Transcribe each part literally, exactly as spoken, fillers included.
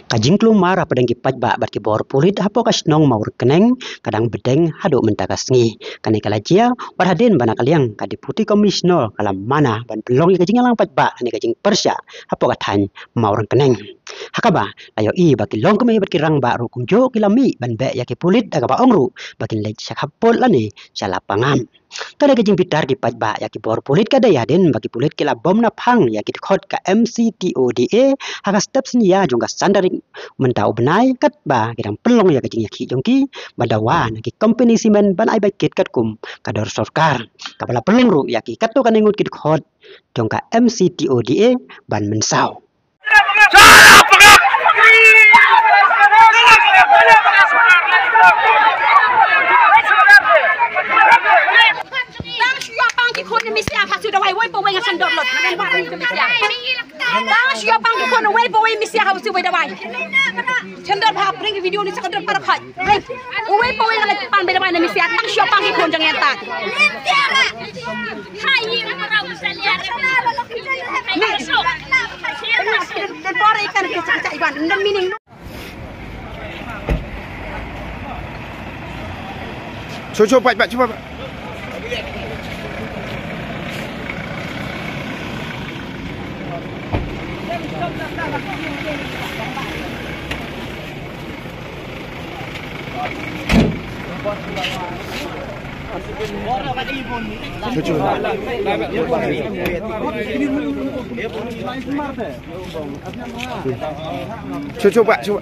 Ka jingkulmar hapdeng ki paidbah bad ki bor pulit hapoh ka shnong Mawryngkneng ka dang bteng haduh mynta ka sngi. Kane ka la jia bad hadien ba na ka liang ka Deputy Commissioner ka la mana ban pynlong ïa ka jingïalang paidbah lane ka jingpyrshah hapoh ka thaiñ Mawryngkneng. Ha kaba la ïohi ba ki longkmie bad ki rangbah ruh kumjuh ki la mih ban beh ïa ki pulit da kaba ong ruh ba kin leit sha khappud lane sha la pangam. Kane ka jingbitar ki paidbah ïa ki bor pulit ka dei hadien ba ki pulit ki la bom na phang ïa ki dkhot ka M C T O D A ha ka step synñia jong ka san tarik mynta u bnai, katba ki dang pynlong ïa ka jingïakhih jong ki bad dawa na ki kompeni simen ban ai bai kit katkum ka dor sorkar, kaba la pynlong ruh ïa ki katto katne ngut ki dkhot jong ka M C T O D A ban mynsaw. Tang shu ïa pang ki khun ne misiah ha shu dawai wei pa wei nga shan dor lot. Tang shu ïa pang ki khun wei pa wei misiah ha shu wei dawai. Shan dor ba pring video ni sa ka dor para khat. Uwei pa uwei nga la pan bela bai na misiah tang shu pang ki khun jong ngi ta. Ni, ni bore kan ke sa ka iban. Ni meaning. Shu, shu, pat, pat, shu, pat, pat. Cuba, cuba. Cuba, cuba.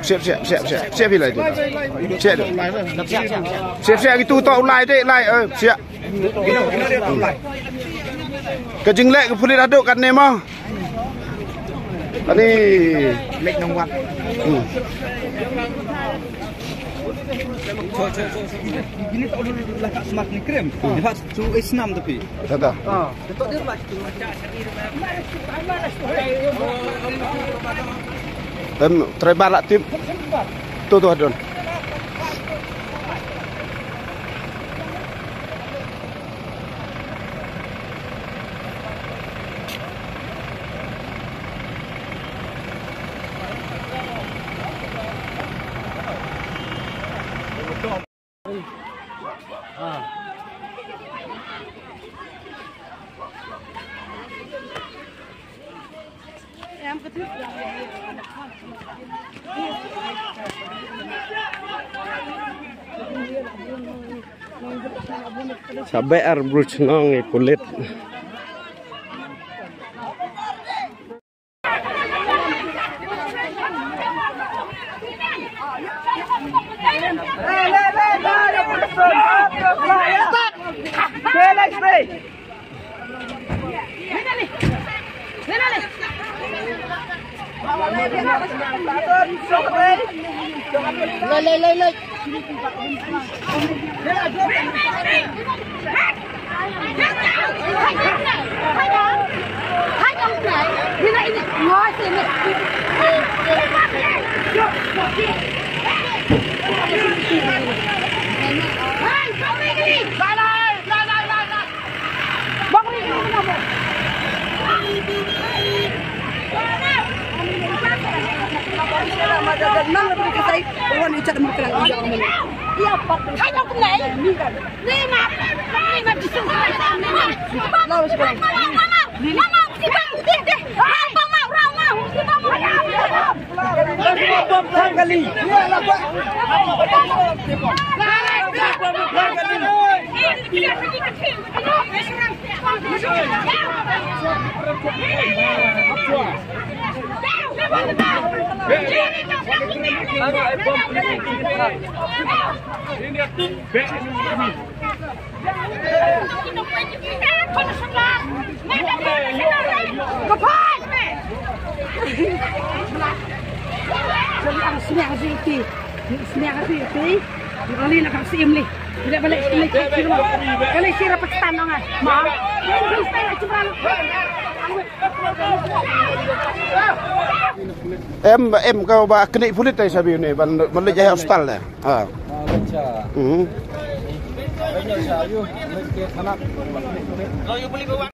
Siap, siap, siap, siap. Siap, Bilai, tu. Siap, tu. Siap, siap, gitu, tok, Ulai, dek, Ulai, eh, siap. Ka jingleh ka pulit haduh katne mo. Kane leh nang wat. Hmm. Gini tak ulul lah kat smart ni krim. Hmm. Dia tu isnam tapi. Kata. Ah, betul dia lah. Em, terlebar lah tim. Tu, tu, Adon. Sa beh ar brut nong i pulit. Sniang sih ti, sniang sih ti. Ngali na kam sim li. Bila balik sini ke rumah. Kali sira Pakistan dong ah. Ma. Em, em ka ba knieh pulit te shabi ne ban ban leit ha hospital ne. Ha.